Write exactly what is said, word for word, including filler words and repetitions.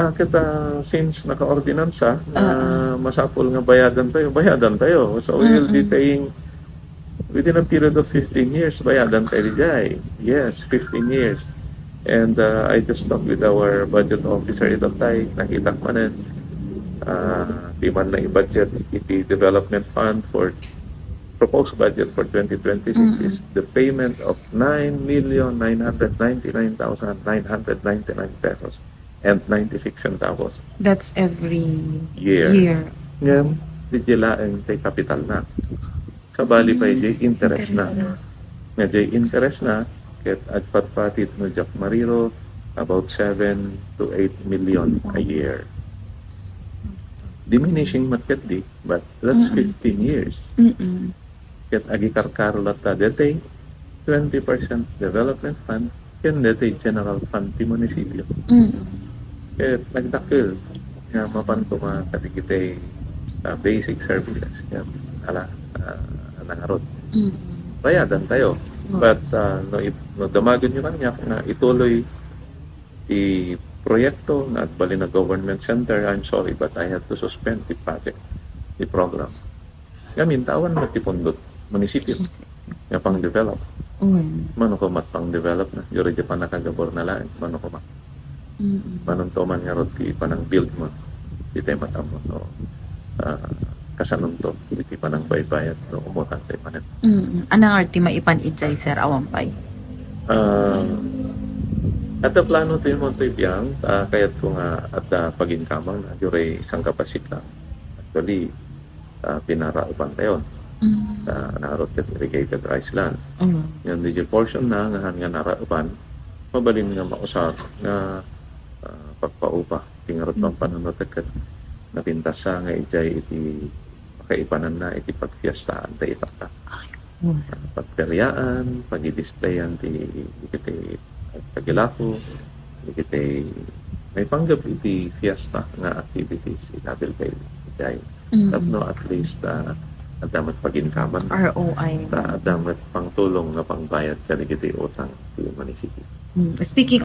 Ah, kita, since naka-ordinansa na Ah, ah. masapul nga bayadan tayo, bayadan tayo. So, we will be Mm-mm. paying within a period of fifteen years, bayadan tayo diay. Yes, fifteen years. And, uh, I just talked with our budget officer ita tay, nakita ko manen, uh, di man na i-budget iti development fund for proposed budget for twenty twenty-six Mm-mm. is the payment of nine million nine hundred ninety-nine thousand nine hundred ninety-nine pesos and ninety-six centavos. That's every Year. year. Ngem, di laeng tay kapital na. Sabali pay, Mm, di interest na. interest na. Nga di interest na, ket agpatpatit no diak mariro, about seven to eight million a Wow. year. Diminishing met ketdi, but that's Mm-mm. fifteen years. Mm-mm. Ket agikarkaro latta, detay twenty percent development fund, ken detay general fund ti munisipyo. Mm. Ket nagdakkel nga mapan koma kadagiti, ah, basic services nga ala, ah, nangarod. Mm. Bayadan tayo. Mm. But, ah, no, if, no damagenyo kaniak nga ituloy ti proyekto nga agbalin a government center, I'm sorry, but I have to suspend the project, the program. Ngamin, tawan met ti pundot munisipyo nga pang-develop. Mm. Mano koma pang-develop na? Duri di pannakagabur na laeng. Mano koma? Mm. Mano to man ngarud ti panang-build mo? Di tayo matammo, no? Ah, kasanonto iti panangbaybayad, no? Umutang tayo manen. Mm. Ania ngarud ti maipan idiay, sir? Awan pay. Ah, adda plano ti Montoy Biang, ah, kayat ko nga adda paginkamang na, duri sangkapasita. Actually, ah, pinaraepan tayo. Mm. Ah, narot ket irrigated rice land. Mm. Ngem diay portion na nga han nga naraepan, mabalin nga mausar nga, ah, pagpaupa. Ti ngarud Mm. pampanunot ket napintasa nga idiay iti pakaipananna iti pagfiestaan ta ipakta. Ay, mm. Ah, pagperiaan, pagidisplayan ti, iti kagilako, iti maipanggep iti fiesta nga activities, ikabil kay idiay. Mm. Tapno at least, ah, adda met paginkaman. R O I. Ta adda met pangtulong nga pangbayad kadagiti utang ti munisipyo. Mm. Speaking